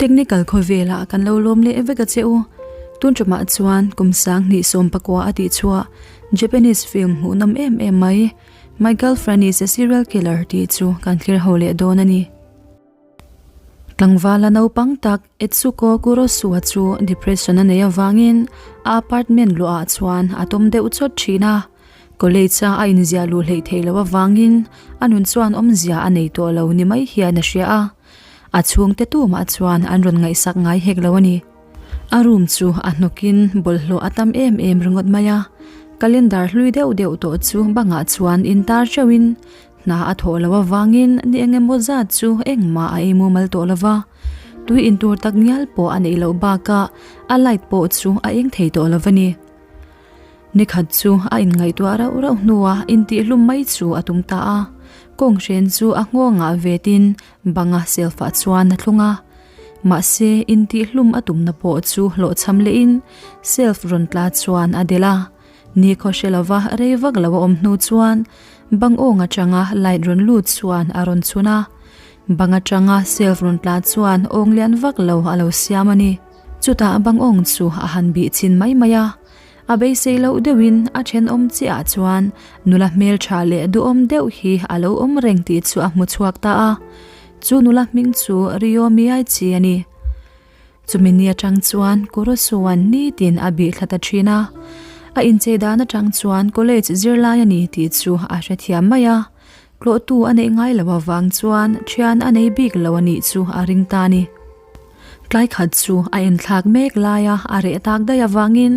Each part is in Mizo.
Technical khawvelah kan lo lawm leh vek a che u. Tun ṭumah chuan kum 2019 a tih chhuah Japanese film hmuhnawm em em mai My Girlfriend is a Serial Killer tih chu kan thlir ho leh dawn a ni. Tlangvala naupang tak Etsuko Kurosawa chu depression a nei avangin a apartment luahah chuan a tawm deuh chawt thin a. College a a inziah luh hleih theih loh avangin a nun chuan awmzia a nei tawh lo ni mai hian a hria a. A chhungte tumah chuan an rawn ngaihsak ngai hek lo a ni. A room chu a hnawkin bawlhhlawh a tam em em ringawt mai a. Calendar hlui deuh deuh tawh chu bangah chuan intar teuhin Hna a thawh loh avangin ni eng emaw zat chu engmah a ei mumal tawh lo va, tui intur tak ngial pawh a neih loh bakah a light pawh chu a eng thei tawh lo a ni. Nikhat chu a inngaihtuah rauh rauh hnuah intihhlum mai chu a tum ta a, kawnghren chu a nghawngah vetin banga selfah chuan a thlung a. Mahse, intihhlum a tumna pawh chu hlawhchham lehin self rawn tla chuan a delh a. Ni khaw hre lova rei vak lo a awm hnu chuan bang awng atanga light rawn lut chuan a rawn chhun a, bang atanga self rawn tla chuan awng lian vak lo a lo siam a ni. Chutah bang awng chu a han bih chhin mai mai a, a beisei loh deuhin a thenawm chiah ah chuan nula hmeltha leh duhawm deuh hi a lo awm reng tih chu a hmu chhuak ta a, chu nula hming chu Rio Miyaichi a ni. Chumi ni atang chuan Kurosawa nitin a bih thla ta thin a, a inchei dan atang chuan college zirlai a ni tih chu a hrethiam mai a, tlawhtu a neih ngai loh avang chuan thian a nei bik lo a nih chu a ring ta a ni. Tlai khat chu a inthlak mek laia a reh tak daih avangin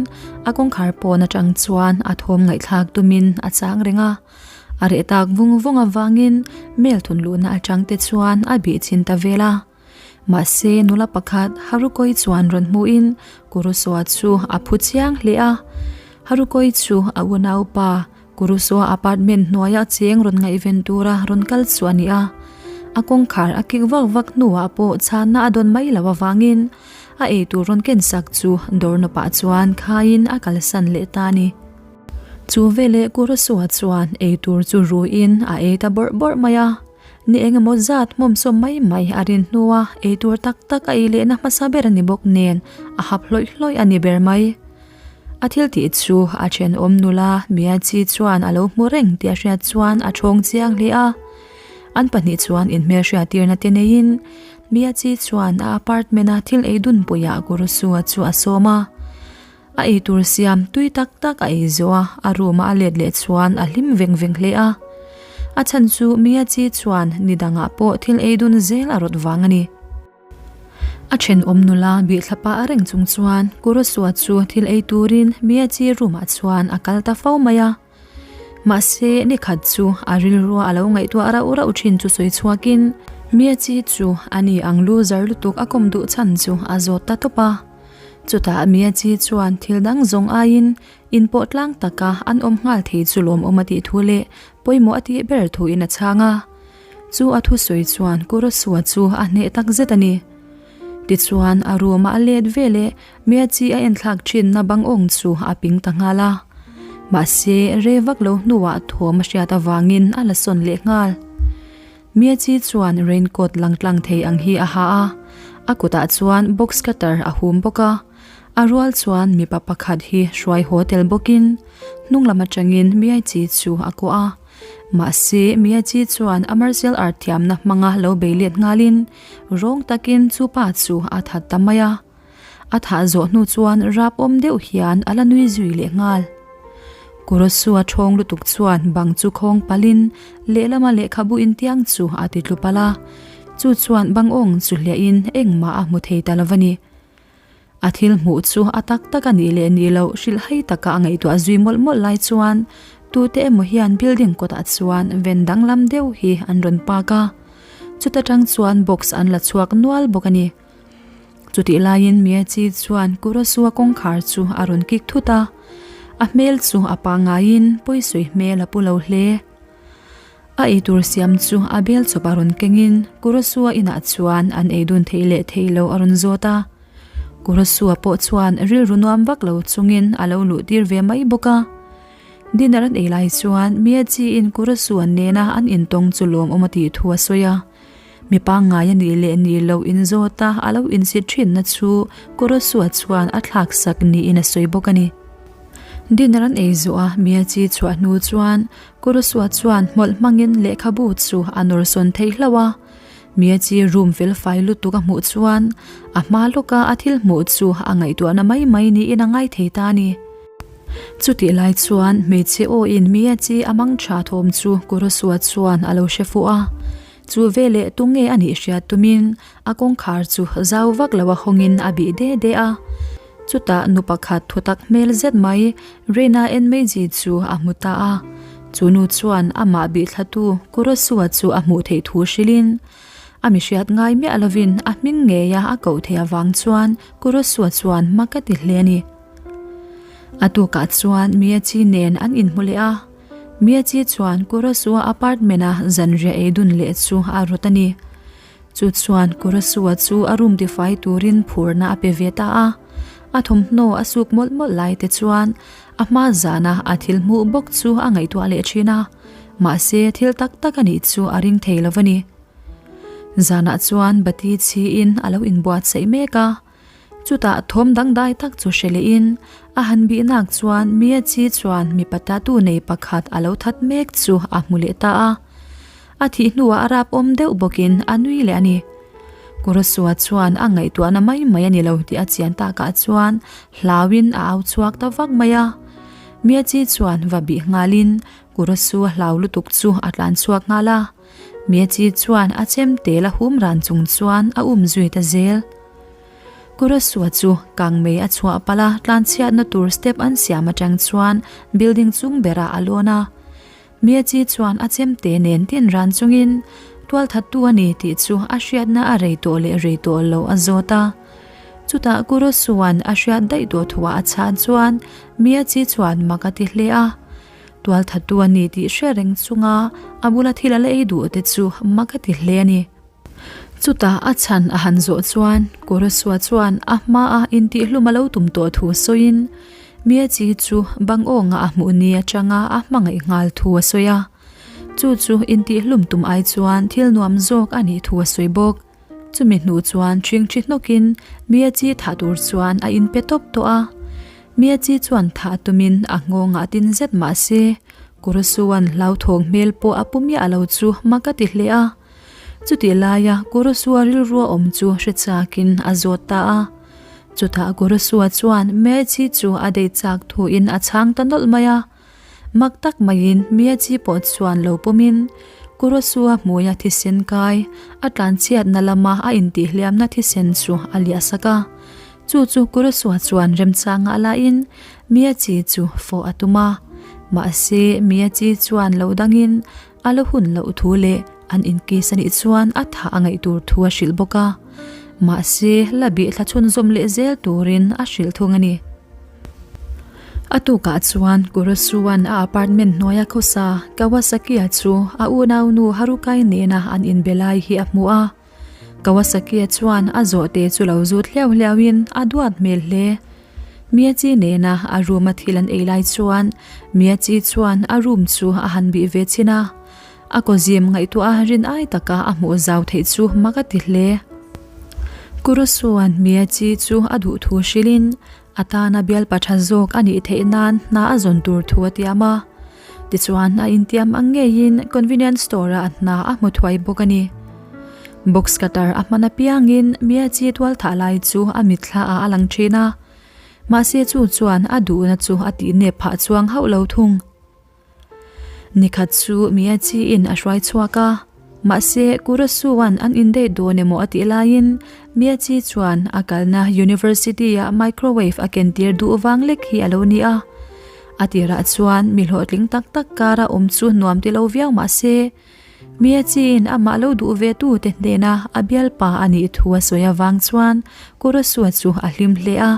a kawngkhar pawn atang chuan a thawm ngaihthlak tumin a chang reng a, a reh tak vung vung avangin mail thun luhna atang te chuan a bih chhin ta vel a. Mahse, nula pakhat Harukoi chuan rawn hmuhin Kurosawa chu a phu chiang hle a. Harukoi chu a unaupa Kurosawa apartment hnuaia cheng rawn ngaihven tura rawn kal chu a ni a. A kawngkhar a kik vak vak hnuah pawh chhanna a dawn mai loh avangin a eitur rawn kensak chu dawr nawpah chuan khaiin a kalsan leh ta a ni. Chu veleh Kurosawa chuan eitur chu ruiin a ei ta bawrh bawrh mai a. Ni eng emaw zat hmawmsawm mai mai a rin hnua eitur tak tak a ei lehna hmasa ber a ni bawk nen a hap hlawih hlawih a ni ber mai. A thil tih chu a thenawm nula Miachi chuan a lo hmu reng tih a hriat chuan a thawng chiang hle a. An pahnih chuan inhmelhriattirna te neiin Miachi chuan a apartment-a thil ei dunpuiah Kurosawa chu a sawm a. A eitur siam tui tak tak a ei zawh a, a room-a a let leh chuan a hlim veng veng hle a. A chhan chu Mia Chi chuan ni dangah pawh thil ei dun zel a rawt vang a ni. A thenawm nula bih thlapa a reng chung chuan Kurosawa chu thil ei turin Mia Chi room-ah chuan a kal ta fo mai a. Mahse, ni khat chu a rilrua a lo ngaihtuah rauh rauh thin chu sawi chhuakin Mia Chi chu a ni ang lu zar lutuk a kawm duh chhan chu a zawt ta tawp a. Chutah Mia Chi chuan thil dang zawng aiin inpawh tlang taka an awm nghal thei chu lawmawm a tih thu leh pawimawh a tih ber thuin a chhang a. Chu a thusawi chuan Kurosawa chu a hneh tak zet a ni. Tichuan a room a let veleh Mia Chi a enthlak thinna bang awng chu a ping ta nghal a. Mahse rei vak lo hnuah thawm a hriat avangin a la sawn leh nghal. Mia Chi chuan raincoat lang tlang thei ang hi a ha a, a kutah chuan box cutter a hum bawk a. A rual chuan mipa pakhat hi hruai haw tel bawkin hnung lam atangin Mia Chi chu a kuah a. Mahse Mia Chi chuan a martial art thiamna hmanga lo bei let nghalin rawng takin chu pa chu a that ta mai a. A thah zawh hnu chuan rap awm deuh hian a la nui zui leh nghal. Kurosawa thawng lutuk chuan bang chu khawng palhin lehlama lehkhabu intiang chu a ti tlu palh a, chu chuan bang awng chu hliahin engmah a hmu thei ta lo a ni. A thil hmuh chu a tak tak a nih leh nih loh hrilhhai taka a ngaihtuah zui mawlh mawlh lai chuan tute emaw hian building kawtah chuan ven danglam deuh hi an rawn park a, chuta tang chuan box an la chhuak nual bawk a ni. Chutih laiin Miachi chuan Kurosawa kawngkhar chu a rawn kik thut a, a hmel chu a pangaiin pawisawi hmel a pu lo hle. A eitur siam chu a bel chawp a rawn kengin Kurosawa inah chuan an ei dun theih leh theih loh a rawn zawt a. Kurosawa pawh chuan rilru nuam vak lo chungin a lo luh tir ve mai bawk a. Dinner an ei lai chuan Miachi-in Kurosawa nena an intawng chu lawmawm a tih thu a sawi a. Mi pangngai a nih leh nih loh inzawt a a lo insit thinna chu Kurosua chuan a thlaksak niin a sawi bawk a ni. Dinner an ei zawh a Miyachi chhuah hnu chuan Kurosua chuan hmawlh hmangin lehkhabu chu a nawr sawn thei hlauh a. Miyachi room felfai lutuk a hmuh chuan a hma lawka a thil hmuh chu a ngaihtuahna mai mai niin a ngai thei ta a ni. Chutih lai chuan hmeichhe awin Miyachi a mang tha thawm chu Kurosua chuan a lo hre fuh a. Chu veleh tunge a nih hriat tumin a kawngkhar chu zau vak lo a hawngin a bih de de a. Chutah nu pakhat thutak hmel zet mai Reina Enmeiji chu a hmu ta a. Chu nu chuan amah bihthlatu Kurosua chu a hmuh theih thu hrilhin a mi hriat ngai miah lovin a hming ngeia a koh theih avang chuan Kurosua chuan mak a ti hle a ni. A tukah chuan Miyachi nen an inhmu leh a. Miyachi chuan Kurosua apartment-a zanriah ei dun leh chu a rawt a ni. Chu chuan Kurosua chu a room tifai turin phurna a pe ve ta a. A thawmhnaw a suk mawlh mawlh lai te chuan a hma zana a thil hmuh bawk chu a ngaihtuah leh thin a. Mahse thil tak tak a nih chu a ring thei lo a ni. Zanah chuan bati chhiin a lo inbuatsaih mek a. Chutah thawm dangdai tak chu hre lehin a han bihnak chuan Miachi chuan mipa tattoo nei pakhat a lo that mek chu a hmu leh ta a. A thih hnuah a rap awm deuh bawkin a nui leh a ni. Kurosua chuan a ngaihtuahna mai mai a ni lo tih a chian takah chuan hlauin a au chhuak ta vak mai a. Miachi chuan va bih nghalin Kurosua hlau lutuk chu a tlan chhuak nghal a. Miachi chuan a chem tel a hum ran chung chuan a um zui ta zel. Kurosua chu kangmei a chhuah palh a, tlanchhiatna tur step an siam atang chuan building chung berah a lawn a. Miachi chuan a chemte nen tin ran chungin tualthattu a ni tih chu a hriatna a rei tawh leh rei tawh lo a zawt a. Chutah Kurosua'n a hriat daih tawh thuah a chhan chuan Miachi chuan mak a ti hle a. Tualthattu a ni tih hre reng chunga a bula thil a la ei duh te chu mak a ti hle a ni. Chutah a chhan a han zawh chuan Kurosua chuan a hmaa intihhlum a lo tum tawh thu sawiin Miachi chu Bangawnga a hmuh ni atanga a hmangaih nghal thu a sawi a. Chu chu intihhlum tum ai chuan thil nuam zawk a nih thu a sawi bawk. Chumi hnu chuan ṭhingṭhi hnawkin Miachi thah tur chuan a inpe tawp tawh a. Miachi chuan thah tumin a nghawngah tin zet mah se Kurosua'n hlauthawng hmel pawh a pu miah lo chu mak a ti hle a. Chutih laia Kurosua rilrua awm chu hre chakin a zawt ta a. Chutah Kurosua chuan Miachi chu a dei chak thuin a chhang ta nawlh mai a. Mak tak maiin Miachi pawh chuan lo pawmin Kurosua hmuia thisen kai a tlanchhiatna lama a intihhliamna thisen chu a liah sak a. Chu chu Kurosua chuan remchanga a lain Miachi chu fawh a tum a. Mahse Miachi chuan lo dangin A la hun loh thu leh an inkiss a nih chuan a thah a ngaih tur thu a hrilh bawk a, mahse la bih thla chhunzawm leh zel turin a hrilh thung a ni. A tukah chuan Kurosuan a apartment hnuaia khawsa Kawasaki-a chu a unaunu Harukai nena an inbe lai hi a hmu a. Kawasaki-a chuan a zawhte chu lo zut hliau hliauin a duat hmel hle. Miachi nena a room-a thil an ei lai chuan Miachi chuan a room chu a han bih ve chhin a. A kawzim ngaihtuah a rin ai taka a hmuh zau theih chu mak a ti hle. Kurosuan Miachi chu a duh thu hrilhin a tana bialpa tha zawk a nih theih nan hna a zawn tur thu a tiam a. Tichuan a intiam ang ngeiin convenience store-ah hna a hmu thuai bawk a ni. Box cutter a hman apiangin Miachi tualthah lai chu a mitthla ah a lang thin a, mahse chu chuan a duhna chu a tih nep phah chuang hauh lo thung. Nikhat chu Miachi-in a hruai chhuak a, mahse Kurosuan an indate dawn emaw a tih laiin Miachi chuan a kalna university-ah microwave a kentir duh vang lek hi a lo ni a. A tirah chuan mi hlawhtling tak tak kara awm chu nuam ti lo viau mahse, Miachiin amah lo duh ve tu te hnena a bialpa a nih thu a sawi avang chuan Kurosua chu a hlim hle a,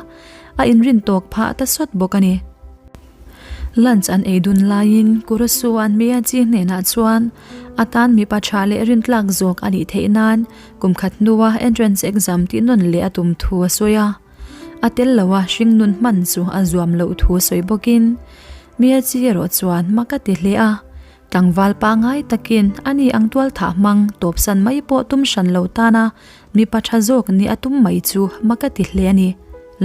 a inrin tawk phah ta sawt bawk a ni. Lunch an ei dun laiin Kurosua'n Miachi hnenah chuan a tan mipa tha leh rintlak zawk a nih theih nan kum khat hnua entrance exam tih nawn leh a tum thu a sawi a. A tel lo a hring nun hman chu a zuam loh thu sawi bawkin Miachi erawh chuan mak a ti hle a. Tlangval pangai takin ani ang tualthah hmang tawpsan mai pawh tum hran lo tana mipa tha zawk nih a tum mai chu mak a ti hle a ni.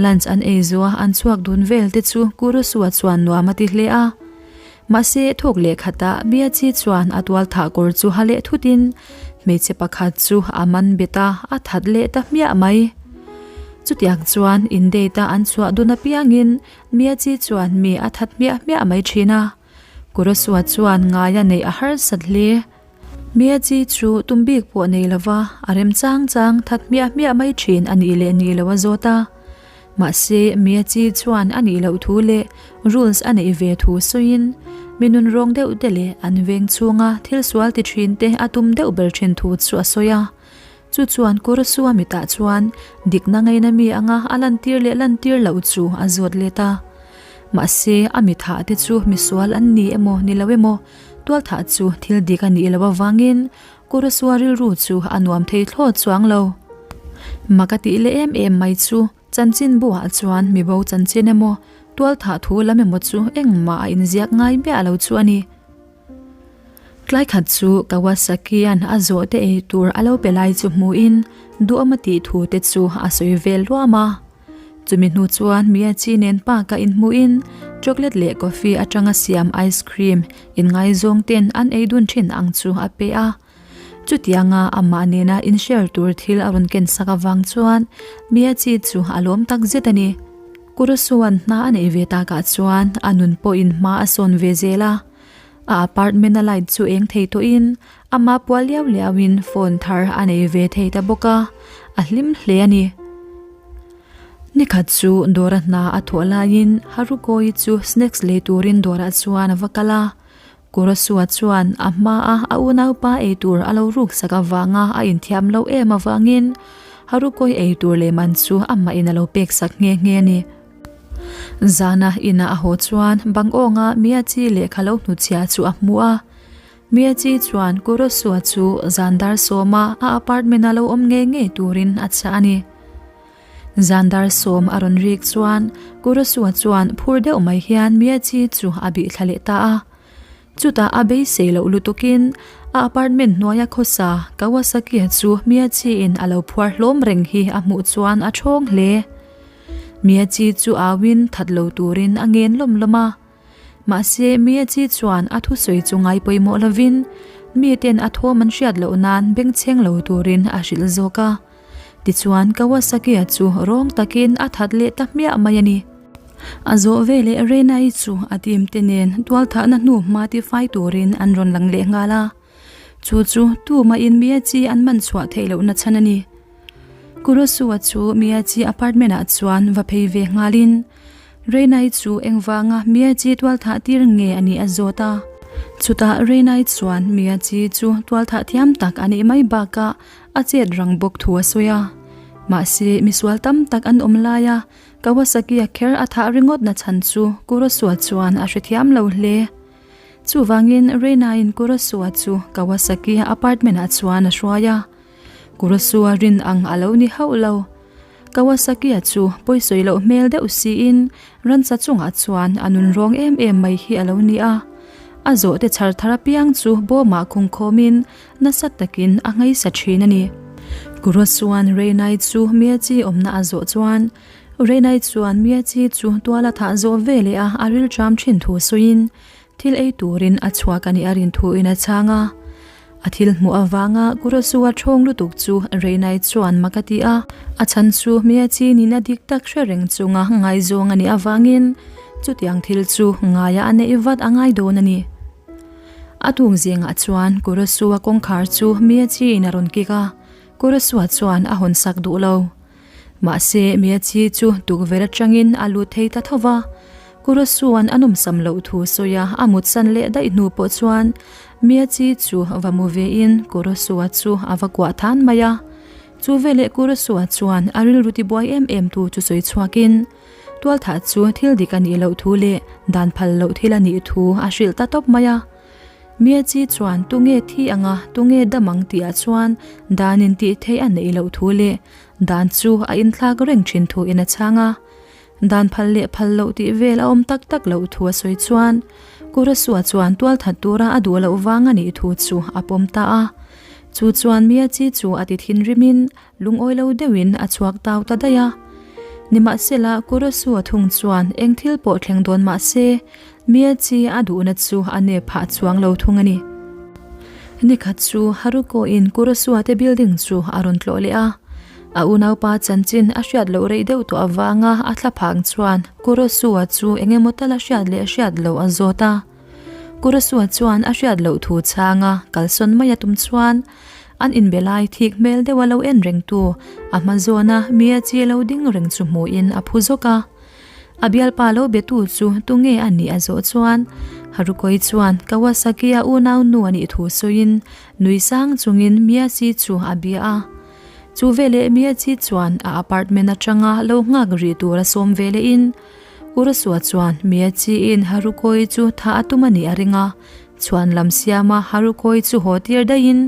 Lunch an ei zuah an chhuak dun vel te chu Kurosua chuan nuam a ti hle a. Mahse thawk leh khatah Miachi chuan a tualthah kawr chu ha leh thutin hmeichhe pakhat chu a man bet a, a that leh ta hmiah mai. Chutiang chuan in date a an chhuah dun apiangin Miachi chuan mi a that hmiah hmiah mai thin a. Kurosua chuan ngaia neih a harsat hle. Miachi chu tum bik pawh nei lova a rem chang chang that hmiah hmiah mai thin a nih leh nih loh a zawt a. Mahse, Miachi chuan a nih loh thu leh rules a neih ve thu sawiin mi nun rawng deuh te leh an veng chhunga thil sual ti thin te a tum deuh ber thin thu chu a sawi a. Chu chuan Kurosua mitah chuan dikna ngaina mi anga a lantir leh lantir loh chu a zawt let a. Mahse, a mithah te chu misual an ni emaw ni lo emaw Tualthah chu thil dik a nih loh avangin Kurosua rilru chu a nuam thei thlawt chuang lo. Mak a tih leh em em mai chu chanchin buah chuan mibo chanchin emaw tualthah thu lam emaw chu engmah a inziak ngai miah lo chu a ni. Tlai khat chu Kawasaki-a'n a zawhte ei tur a lo pe lai chu hmuhin duhawm a tih thu te chu a sawi vel luam a. Chumi hnu chuan Miachi nen park-ah inhmuhin chocolate leh coffee atanga siam ice cream inngaizawng ten an ei dun thin ang chu a pe a. Chutianga amah nena inshare tur thil a rawn ken sak avang chuan Miachi chu a lawm tak zet a ni. Kurosawa-a'n hna a neih ve takah chuan a nun pawhin hma a sawn ve zel a. A apartment-a light chu eng thei tawhin Amah pual liau liauin phone thar a nei ve thei ta bawk a, a hlim hle a ni. Nikhat chu dawra hna a thawh laiin Haruko-i chu snacks lei turin dawrah chuan a va kal a. Kurosua chuan a hmaa a unaupa ei tur a lo ruk sak avanga a inthiam loh em avangin Haruko-i ei tur leh man chu amahin a lo pek sak nghe nghe a ni. Zana inah a haw chuan Bangawnga Miyachi lehkha lo hnuchhiah chu a hmu a. Miachi chuan Kurosua chu zan dar sawma a apartment-a lo awm ngei ngei turin a chah a ni. Zan dar sawm a rawn rik chuan Kurosua chuan phur deuh mai hian Miachi chu a bih thla leh ta a. Chutah a beisei loh lutukin a apartment hnuaia khawsa Kawasaki-a chu Miachi-in a lo phuar hlawm reng hi a hmuh chuan a thawng hle. Miachi chu auin that lo turin a ngen lawm lawm a. Mahse, Miachi chuan a thusawi chu ngai pawimawh lovin miten a thawm an hriat loh nan bengchheng lo turin a hrilh zawk a. Tichuan, Kawasaki-a chu rawng takin a that leh ta hmiah mai a ni. A zawh veleh Reina-i chu a team te nen tualthahna hnu hma tifai turin an rawn lang leh nghal a. Chu chu tumahin Miachi an man chhuah theih lohna chhan a ni. Kurosawa chu Miachi apartment-ah chuan va phei ve nghalin Reinai chu engvanga Miachi tualthah tir nge a nih a zawt a. Chutah Reinai chuan Miachi chu tualthah thiam tak a nih mai bakah a chet rang bawk thu a sawi a. Mahse, misual tam tak an awm laia Kawasaki-a kher a thah ringawt na chhan chu Kurosawa chuan a hrethiam lo hle. Chuvangin Reinaiin Kurosawa chu Kawasaki-a apartment-ah chuan a hruai a. Kurosawa rin ang a lo ni hauh lo. Kawasaki-a chu pawisawi loh hmel deuh siin ransa chungah chuan a nun rawng em em mai hi a lo ni a. A zawhte chhar thar apiang chu bawmah khungkhawmin nasa takin a ngaisa thin a ni. Kurosawa-a'n Reinai chu Miyachi awmna a zawh chuan Reinai chuan Miyachi chu tuala thah zawh veleh a a rilṭam thin thu sawiin thil ei turin a chhuak a nih a rin thuin a chhang a. A thil hmuh avanga Kurosawa thawng lutuk chu Reinai chuan mak a ti a, a chhan chu Miyachi nihna dik tak hre reng chunga ngaizawng a nih avangin chutiang thil chu ngaia a neih vat a ngai dawn a ni. A tung zingah chuan Kurosawa kawngkhar chu Miyachi in a rawn kik a, Kurosawa chuan a hawn sak duh lo. Mahse, Miachi chu tukverh atangin a lut thei ta tho va. Kurosuan a nawmsam loh thu sawi a, a mutsan leh daih hnu pawh chuan Miachi chu va mu vein Kurosua chu a va kuah than mai a. Chu veleh Kurosua chuan a rilru tibuai em em tu chu sawi chhuakin tualthah chu thil dik a nih loh thu leh dan phal loh thil a nih thu a hrilh ta tawp mai a. Miachi chuan tunge thi anga tunge dam ang tihah chuan dan intih theih a neih loh thu leh Dan chu a inthlak reng thin thu in a chhang a, dan phal leh phal loh tih vel a awm tak tak loh thu a sawi chuan. Kurosua chuan tualthat tura a duh loh vang a nih thu chu a pawm ta a. Chu chuan Miyachi chu a ti thinrimin lungawi lo deuhin a chhuak tau ta daih a. Nimahsela, Kurosua thung chuan eng thil pawh thleng dawn mah se, Miyachi a duhna chu a nep phah chuang lo thung a ni. Nikhat chu Haruko-in Kurosua te building chu a rawn tlawh leh a. A unaupa chanchin a hriat loh rei deuh tawh avanga a thlaphang chuan Kurosua chu eng emaw tal a hriat leh hriat loh a zawt a. Kurosua chuan a hriat loh thu chhanga kalsawn mai a tum chuan an inbe lai thik hmel deuh a lo en rengtu a hma zawna Miyachi lo ding reng chu hmuhin a phu zawk a. A bialpa lo betu chu tunge a nih a zawh chuan Harukoi chuan Kawasaki-a unaunu a nih thu sawiin nui sang chungin Miyachi chu a bia a. Chu veleh Miachi chuan a apartment atanga lo nghak rih tur a sawm ve lehin Kurosua chuan Miachi-in Harukoi chu tha a tum a nih a ring a, chhuan lam siama Harukoi chu haw tir daihin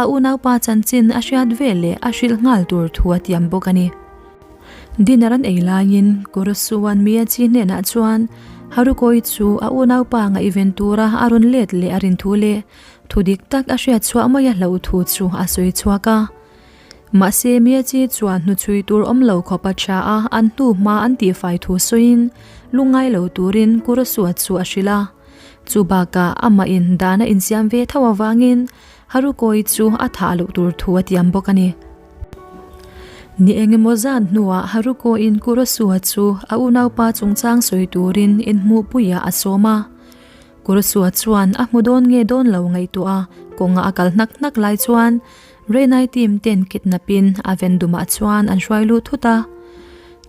a unaupa chanchin a hriat veleh a hrilh nghal tur thu a tiam bawk a ni. Dinner an ei laiin Kurosua'n Miachi hnenah chuan Harukoi chu a unaupa ngaihven tura a rawn let leh a rin thu leh Thu dik tak a hriat chhuah mai a hloh thu chu a sawi chhuak a. Mahse Miachi chuan hnuchhui tur awm lo khawp a tha a, an hnu hma an tihfai thu sawiin lungngai lo turin Kurosua chu a hrilh a. Chu bakah amah in dan a insiam ve tho avangin Harukoi chu a thah loh tur thu a tiam bawk a ni. Ni engemaw zan hnuah Harukoin Kurosua chu a unaupa chungchang sawi turin inhmuhpuiah a sawm a. Kurosua chuan a hmu dawn nge dawn lo ngaihtuah a, kawnga a kal hnak hnak lai chuan Reina-i team ten kidnap in a ven dumah chuan an hruai lut thut a.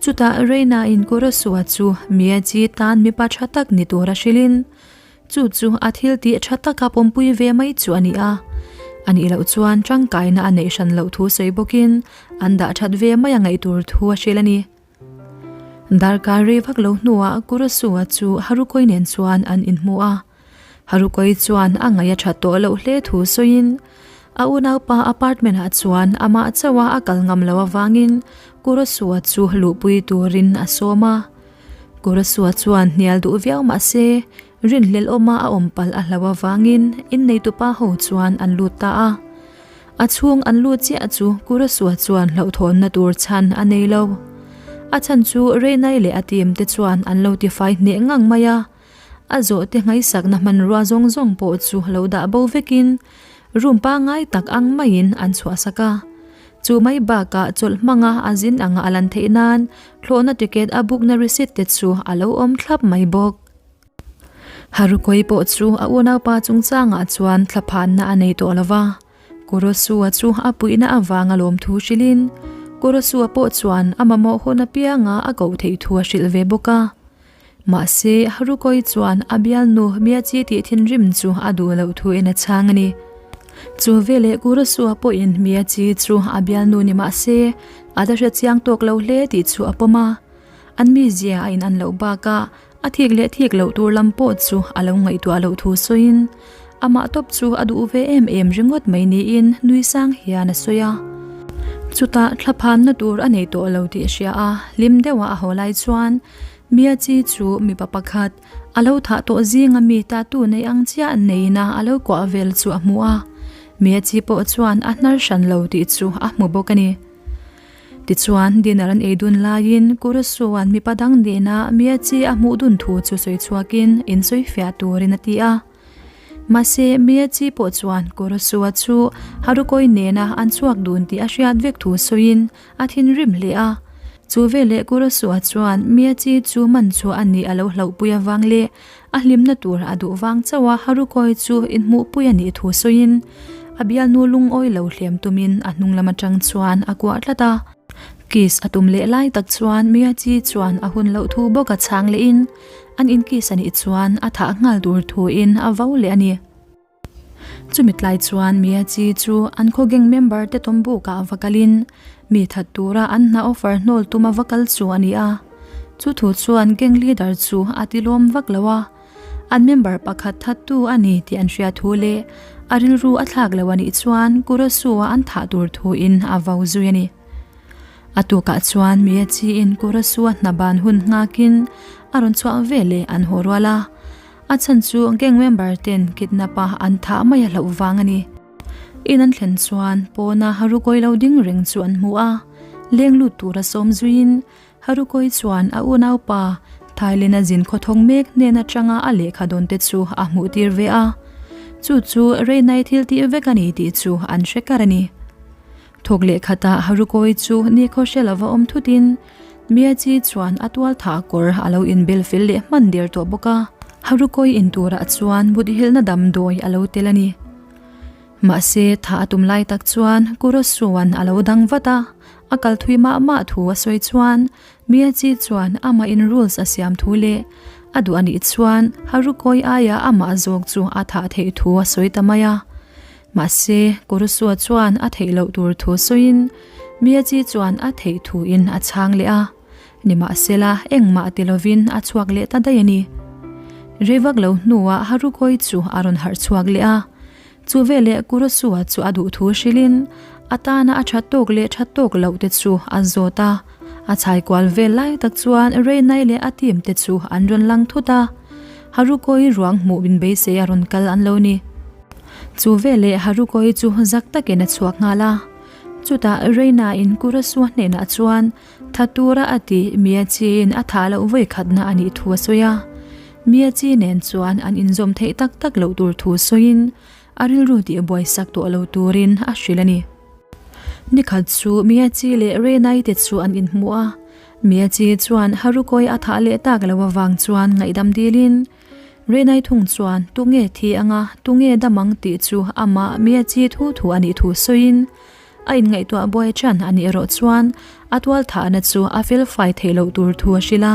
Chutah Reina-in Kurosua chu Miyaji tan mipa tha tak ni tur a hrilhin chu chu a thil tih tha taka pawmpui ve mai chu a ni a. A nih loh chuan tangkaina a neih hran loh thu sawi bawkin an dah that ve mai a ngaih tur thu a hrilh a ni. Darkar rei vak lo hnuah Kurosua chu Harukoi nen chuan an inhmu a. Harukoi chuan a ngaih a that tawh loh hle thu sawiin a unaupa apartment ah chuan amah chauha a kal ngam loh avangin Kurosua chu luhpui turin a sawm a. Kurosua chuan hnial duh viau mah se rinhlelh awma a awm palh a hlauh avangin inneitupa ho chuan an lut ta a. A chhung an lut chiah chu Kurosua chuan hlauhthawnna tur chhan a nei lo. A chhan chu Reinai leh a team te chuan an lo tifai hneh ngang mai a. A zawhte ngaihsakna hmanrua zawng zawng pawh chu lo dah bo vekin room pangngai tak ang maiin an chhuahsak a. Chu mai bakah chawlh hmanga a zin anga a lan theih nan thlawhna ticket a book na receipt te chu a lo awm thlap mai bawk. Harukoi pawh chu a unaupa chungchangah chuan thlaphanna a nei tawh lo va, Kurosua chu a puihna avanga lawmthu hrilhin Kurosua pawh chuan a mamawh hun apianga a koh theih thu a hrilh ve bawk a. Mahse, Harukoi chuan a bialnu Miachi tih thinrim chu a duh loh thuin a chhang a ni. Chu veleh Kurosua pawhin Miachi chu a bialnu ni mah se, a la hre chiang tawk lo hle tih chu a pawm a. An mizia a inan loh bakah A thik leh thik loh tur lam pawh chu a lo ngaihtuah loh thu sawiin amah tawp chu a duh ve em em ringawt mai niin nui sang hian a sawi a. Chutah thlaphanna tur a nei tawh lo tih a hria a, hlim deuha a haw lai chuan Miachi chu mipa pakhat a lo thah tawh zinga mi tattoo nei ang chiah neina a lo kuah vel chu a hmu a, Miachi pawh chuan a hnar hran lo tih chu a hmu bawk a ni. Tichuan, dinner an ei dun laiin Kurosawa-a'n mipa dang nena Miyachi a hmuh dun thu chu sawi chhuakin insawi fiah turin a ti a. Mahse, Miyachi pawh chuan Kurosawa chu Harukoi nena an chhuak dun tih a hriat vek thu sawiin a thinrim hle a. Chu veleh Kurosawa chuan Miyachi chu man chu a nih a lo hlauhpui avang leh A hlimna tur a duh vang chauh a Harukoi chu inhmuhpui a nih thu sawiin a bialnu lungawi lo hliam tumin a hnung lam atang chuan a kuah tlat a. Kiss a tum leh lai tak chuan Miyachi chuan a hun loh thu bawk a chhang lehin an in kiss a nih chuan a thah nghal tur thuin a vo leh a ni. Chumi tlai chuan Miyachi chu an khaw gang member te tawmbukah a va kalin mi that tura an hna offer hnawl tum a va kal chu a ni a. Chu thu chuan gang leader chu a ti lawm vak lo a, an member pakhat thattu a ni tih an hria thu leh a rilru a thlak lo a nih chuan Kurosu-a an thah tur thuin a vo zui a ni. A tukah chuan Miyachi-in Kurosu-a hna ban hun nghakin a rawn chhuah veleh an haw rual a. A chhan chu gang member ten kidnap a an thah mai a hlauh vang a ni. In an thlen chuan pawna Harukawi lo ding reng chu an hmu a, leng lut tura sawm zuiin Harukawi chuan a unaupa Thailand a zin khawthawng mek hnen atanga a lehkha dawn te chu a hmuh tir ve a, chu chu Reinai thil tih vek a ni tih chu an hre kar a ni. Thawk leh khatah Harukawi chu nikhaw hre lova awm thutin Miachi chuan a tual thah kawr a lo inbel fel leh hman der tawh bawk a, Harukawi in turah chuan mutihilhna damdawi a lo tel a ni. Mahse, thah a tum lai tak chuan Kurosuan a lo dang vat a, a kal thui mah mah thu a sawi chuan Miachi chuan amah in rules a siam thu leh a duh a nih chuan Harukawi aia amah zawk chu a thah theih thu a sawi ta mai a. Mahse, Kurosua chuan a theih loh tur thu sawiin Miachi chuan a theih thuin a chhang leh a. Nimahsela, engmah ti lovin a chhuak leh ta daih a ni. Rei vak lo hnuah Harukawi chu a rawn harh chhuak leh a. Chu veleh Kurosua chu a duh thu hrilhin a tana a that tawk leh that tawk loh te chu a zawt a. A chhai kual vel lai tak chuan Reinai leh a team te chu an rawn lang thut a. Harukawi ruang hmuh min beisei a rawn kal an lo ni. Chu veleh Harukawi chu zak takin a chhuak nghal a. Chutah Reina-in Kurosua hnenah chuan Tha tura a tih Miachi-in a thah loh vawi khatna a nih thu a sawi a. Miachi nen chuan an inzawm theih tak tak loh tur thu sawiin a rilru tih buaisak tawh lo turin a hrilh a ni. Nikhat chu Miachi leh Renai te chu an inhmu a. Miachi chuan Harukawi a thah leh tak loh avang chuan ngaihdam dilin Renai thung chuan tunge thi anga tunge dam ang tih chu amah Miachi thu thu a nih thu sawiin A inngaihtuah buai ṭan a nih erawh chuan a tual thahna chu a fel fai theih loh tur thu a hrilh a,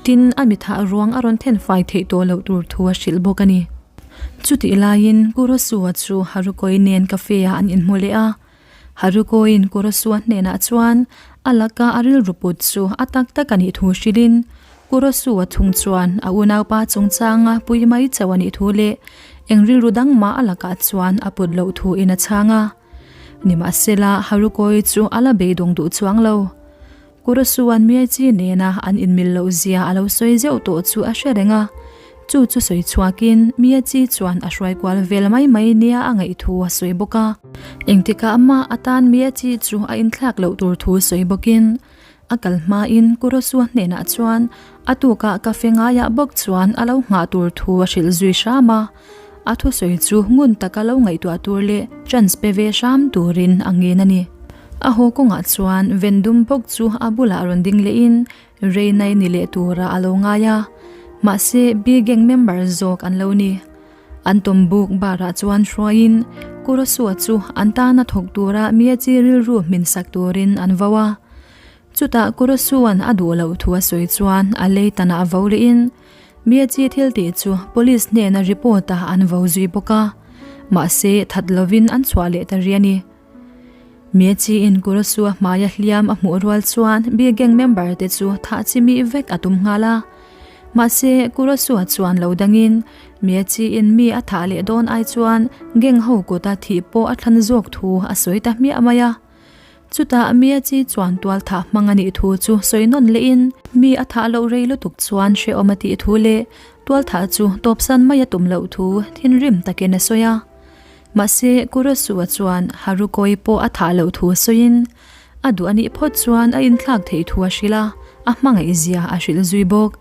tin a mi thah ruang a rawn then fai theih tawh loh tur thu a hrilh bawk a ni. Chutih laiin Kurosua chu Harukawi nen cafe ah an inhmu leh a, Harukawiin Kurosua hnenah chuan a laka a rilru put chu a tak tak a nih thu hrilhin Kurosua thung chuan a unaupa chungchanga pui mai chauh a nih thu leh eng rilru dang mah a lakah chuan a put loh thuin a chhang a. Nimahsela, Harukawi chu a la beidawng duh chuang lo. Kurosuan Miachi nena an inmil loh zia a lo sawi zeuh tawh chu a hre reng a. Chu chu sawi chhuakin Miachi chuan a hruai kual vel mai mai nia a ngaih thu a sawi bawk a. Engtikah mah atan Miachi chu a inthlak loh tur thu sawi bawkin a kal hmain Kurosua hnenah chuan a tukah cafe ngaiah bawk chuan a lo nghah tur thu a hrilh zui hram a. A thusawi chu ngun taka lo ngaihtuah tur leh chance pe ve hram turin a ngen a ni. A haw kawngah chuan Vendum bawk chu a bulah rawn ding lehin Reinai ni leh turah a lo ngai a, mahse B gang member zawk an lo ni. An tawmbuk barah chuan hruaiin Kurosua chu an tana thawk tura Miachi rilru hmin sak turin an vo a. Chutah Kurosuan a duh loh thu a sawi chuan a lei tanah vo lehin Miachi thil tih chu police hnena report a an vo zui bawk a, mahse that lovin an chhuah leh ta rih a ni. Miachi-in Kurosua hmaia hliam a hmuh rual chuan B gang member te chu thah chi mi vek a tum nghal a. Mahse Kurosua chuan lo dangin Miachi-in mi a thah leh dawn ai chuan gang ho kuta thih pawh a thlan zawk thu a sawi ta hmiah mai a. Chutah Miachi chuan tual thah hmang a nih thu chu sawi nawn lehin mi a thah loh rei lutuk chuan hrehawm a tih thu leh tual thah chu tawpsan mai a tum loh thu thinrim takin a sawi a. Mahse Kurosua chuan Harukawi pawh a thah loh thu sawiin a duh a nih phawt chuan a inthlak theih thu a hrilh a, a hmangaih zia a hrilh zui bawk.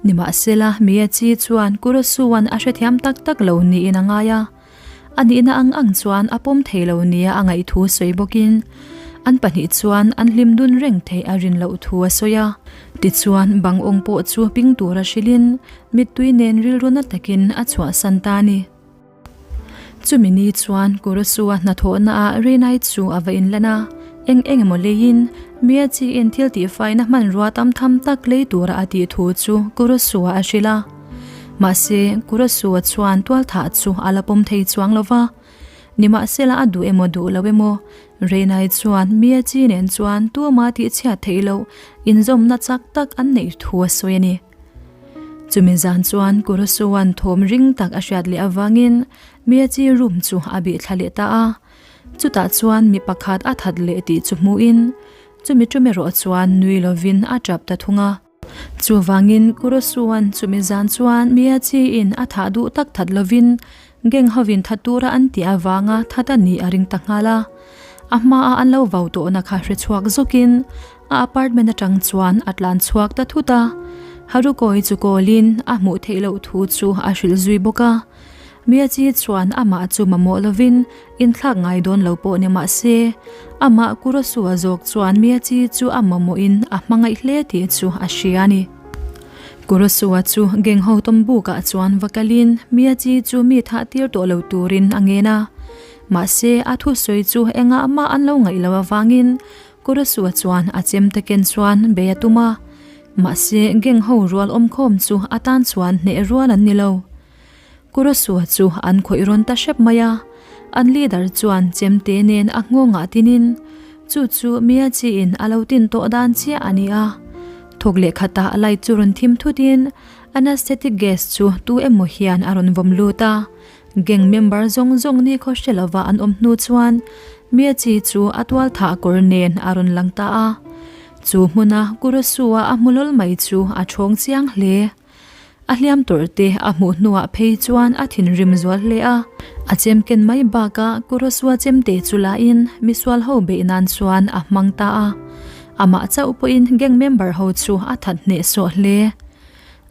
Nimahsela Miachi chuan Kurosuan a hrethiam tak tak lo niin a ngai a. A nihna ang ang chuan a pawm thei lo nia a ngaih thu sawi bawkin an pahnih chuan an hlim dun reng theih a rin loh thu a sawi a. Tichuan bang awng pawh chu ping tura hrilhin mittui nen rilru na takin a chhuahsan ta a ni. Chumi ni chuan Kurosua hnathawhna ah Reinai chu a va inlan a, eng eng emaw leiin Miachiin thil tihfaina hmanrua tam tham tak lei tura a tih thu chu Kurosua a hrilh a. Mahse, Kurosua chuan tualthah chu a la pawm thei chuang lo va. Nimahsela a duh emaw duh lo emaw, Reinai chuan Miachi nen chuan tuma tihchhiat theih loh inzawmna chak tak an neih thu a sawi a ni. Chumi zan chuan Kurosawa-a'n thawm ring tak a hriat leh avangin Miyachi room chu a bih thla leh ta a. Chutah chuan mi pakhat a that leh tih chu hmuhin chumi tum erawh chuan nui lovin a tap ta thung a. Chuvangin Kurosuan chumi zan chuan Miyachi-in a thah duh tak that lovin gang hovin that tura an tih avanga that a nih a ring ta nghal a. A hmaa an lo vau tawhna kha hre chhuak zawkin a apartment atang chuan a tlan chhuak ta thut a. Haruko-i chu kawlin a hmuh theih loh thu chu a hrilh zui bawk a. Miachi chuan amah chu mamawh lovin inthlak ngai dawn lo pawh ni mah se, amah Kurosua zawk chuan Miachi chu a mamawhin a hmangaih hle tih chu a hria a ni. Kurosua chu gang ho tawm bukah chuan va kalin Miachi chu mi thah tir tawh lo turin a ngen a. Mahse, a thusawi chu engah mah an lo ngaih loh avangin Kurosua chuan a chem te ken chuan bei a tum a. Mahse, gang ho rual awmkhawm chu a tan chuan hneh rual an ni lo. Kurosua chu an khawih rawn ta hrep mai a, an leader chuan chemte nen a nghawngah tinin chu chu Miyachi-in a lo tin tawh dan chiah a ni a. Thawk leh khatah light chu rawn thim thutin anaesthetic gas chu tu emaw hian a rawn vawm lut a. Gang member zawng zawng ni khaw hre lova an awm hnu chuan Miyachi chu a tual thah kawr nen a rawn lang ta a. Chu hmuna Kurosua a hmu lawl mai chu a thawng chiang hle. A hliam tawrh te a hmuh hnuah phei chuan a thinrim zual hle a. A chem ken mai bakah Kurosua chemte chu lahin misual ho beih nan chuan a hmang ta a. Amah chauh pawhin gang member ho chu a that hnehsawh hle.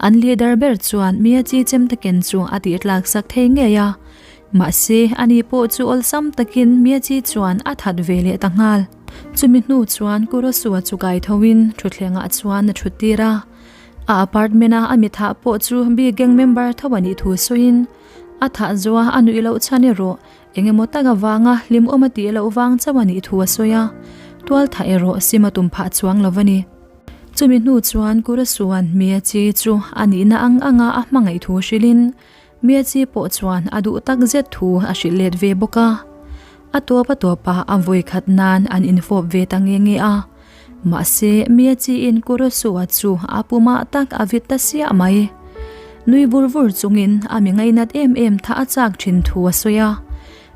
An leader ber chuan Miyachi chemte ken chu a tihtlak sak thei ngei a. Mahse, ani pawh chu awlsam takin Miyachi chuan a that ve leh ta nghal. Chumi hnu chuan Kurosua chu kai thoin thutthlengah chuan a thut tir a. A apartment a a mi thah pawh chu big gang member tho a nih thu sawiin a thah zuah a nuih loh chhan erawh eng emaw tak avanga hlimawm a tih loh vang chauh a nih thu a sawi a, tual thah erawh sim a tum phah chuang lo a ni. Chumi hnu chuan Kurasuan Miachi chu a nihna ang anga a hmangaih thu hrilhin Miachi pawh chuan a duh tak zet thu a hrilh let ve bawk a. A tawp a tawpah a vawi khat nan an infawp ve ta nge nge a. Mahse, Miachiin Kurosua chu a pumah tak a vit ta siah mai. Nui vur vur chungin a mi ngainat em em thah a chak thin thu a sawi a.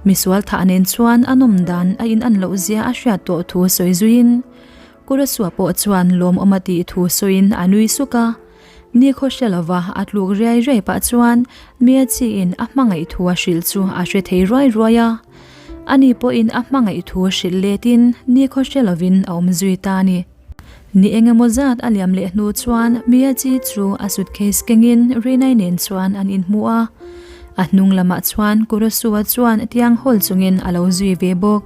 Misual thah nen chuan a nawm dan a in an loh zia a hriat tawh thu sawi zuiin Kurosua pawh chuan lawmawm a tih thu sawiin a nui suk a. Ni khaw hre lova a tluk riai riai pah chuan Miachiin a hmangaih thu a hrilh chu a hre thei ruai ruai a. Ani pawhin a hmangaih thu hrilh letin ni khaw hre lovin a awm zui ta a ni. Ni eng emaw zat a liam leh hnu chuan Miachi chu a suitcase kengin Rinai nen chuan an inhmu a. A hnung lamah chuan Kurosua chuan tiang hawl chungin a lo zui ve bawk.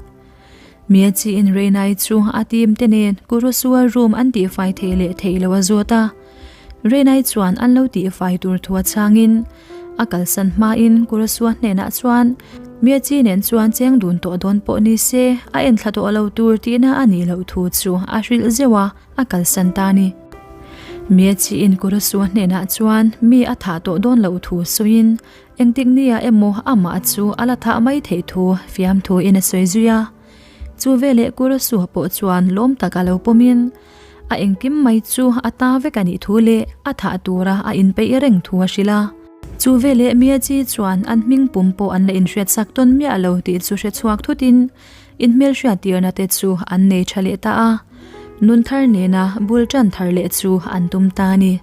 Miachiin Reinai chu a team te nen Kurosua room an tihfai theih leh theih loh a zawt a. Reinai chuan an lo tihfai tur thu a chhangin a kalsan hmain Kurosua hnenah chuan Miachi nen chuan cheng dun tawh dawn pawh ni se a enthla tawh lo tur tihna a nih loh thu chu a hrilh zeuh a, a kalsan ta a ni. Miachiin Kurosua hnenah chuan mi a thah tawh dawn loh thu sawiin Engtik nia emaw amah chu a la thah mai theih thu fiamthu in a sawi zui a. Chu veleh Kurosua pawh chuan lawm tak a lo pawmin a engkim mai chu a ta vek a nih thu leh a thah tura a inpeih reng thu a hrilh a. Chu veleh Miachi chuan an hming pum pawh an la inhriatsak tawn miah lo tih chu hre chhuak thutin inhmelhriat tirna te chu an nei tha leh ta a. Nun thar nena bul tan thar leh chu an tum ta a ni.